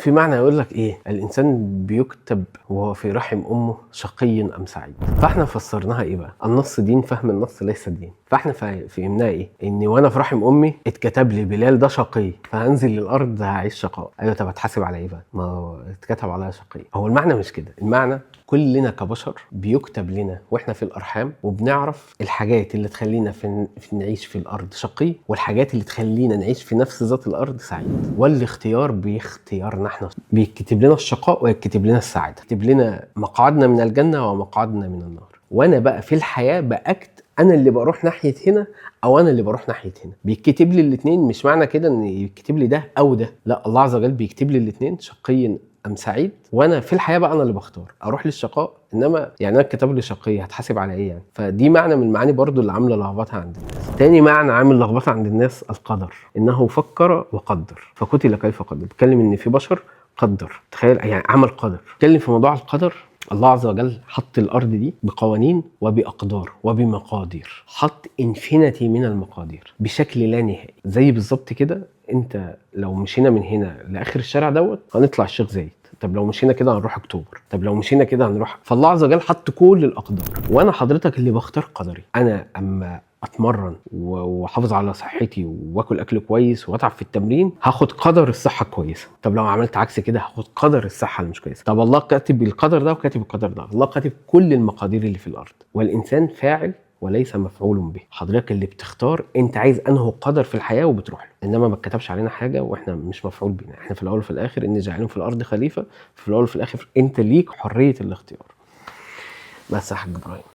في معنى يقول لك ايه؟ الانسان بيكتب وهو في رحم امه شقي ام سعيد. فاحنا فسرناها ايه بقى؟ النص دين، فهم النص ليس دين. فاحنا فهمناها ايه؟ ان وانا في رحم امي اتكتب لي بلال ده شقي، فهنزل للارض هعيش شقاء. ايوه، طب هتحاسب على ايه بقى؟ ما هو اتكتب عليا شقي. هو المعنى مش كده. المعنى كلنا كبشر بيكتب لنا واحنا في الارحام، وبنعرف الحاجات اللي تخلينا في نعيش في الارض شقي، والحاجات اللي تخلينا نعيش في نفس ذات الارض سعيد. والاختيار باختيارنا احنا، بيكتب لنا الشقاء ويكتب لنا السعادة، يكتب لنا مقعدنا من الجنة ومقعدنا من النار. وانا بقى في الحياة باكت انا اللي بروح ناحية هنا او انا اللي بروح ناحية هنا. بيكتب لي الاثنين. مش معنى كده ان يكتب لي ده او ده، لا، الله عز وجل بيكتب لي الاثنين شقي ام سعيد، وانا في الحياة بقى انا اللي بختار اروح للشقاء. انما يعني انا كتب لي شقي، هتحاسب على ايه يعني؟ فدي معنى من المعاني برضو اللي عامله لخبطة عند الناس. تاني معنى عامل لخبطة عند الناس القدر، انه فكر وقدر فقتل كيف قدر. بيتكلم ان في بشر قدر، تخيل يعني عمل قدر. بيتكلم في موضوع القدر. الله عز وجل حط الارض دي بقوانين وباقدار وبمقادير، حط infinity من المقادير بشكل لا نهائي. زي بالظبط كده، انت لو مشينا من هنا لاخر الشارع دوت هنطلع الشيخ زايد، طب لو مشينا كده هنروح اكتوبر، طب لو مشينا كده هنروح. فالله عز وجل حط كل الاقدار، وانا حضرتك اللي بختار قدري. انا اما اتمرن واحافظ على صحتي واكل اكل كويس واتعب في التمرين هاخد قدر الصحة كويسة. طب لو عملت عكس كده هاخد قدر الصحة اللي مش كويسة. طب الله كاتب القدر ده وكاتب القدر ده، الله كاتب كل المقادير اللي في الارض، والانسان فاعل وليس مفعول به. حضرتك اللي بتختار انت عايز انه قدر في الحياة وبتروح له، انما ما اتكتبش علينا حاجة واحنا مش مفعول بينا. احنا في الاول وفي الاخر ان جاعلين في الارض خليفة، في الاول وفي الاخر انت ليك حرية الاختيار. بس يا حاج ابراهيم.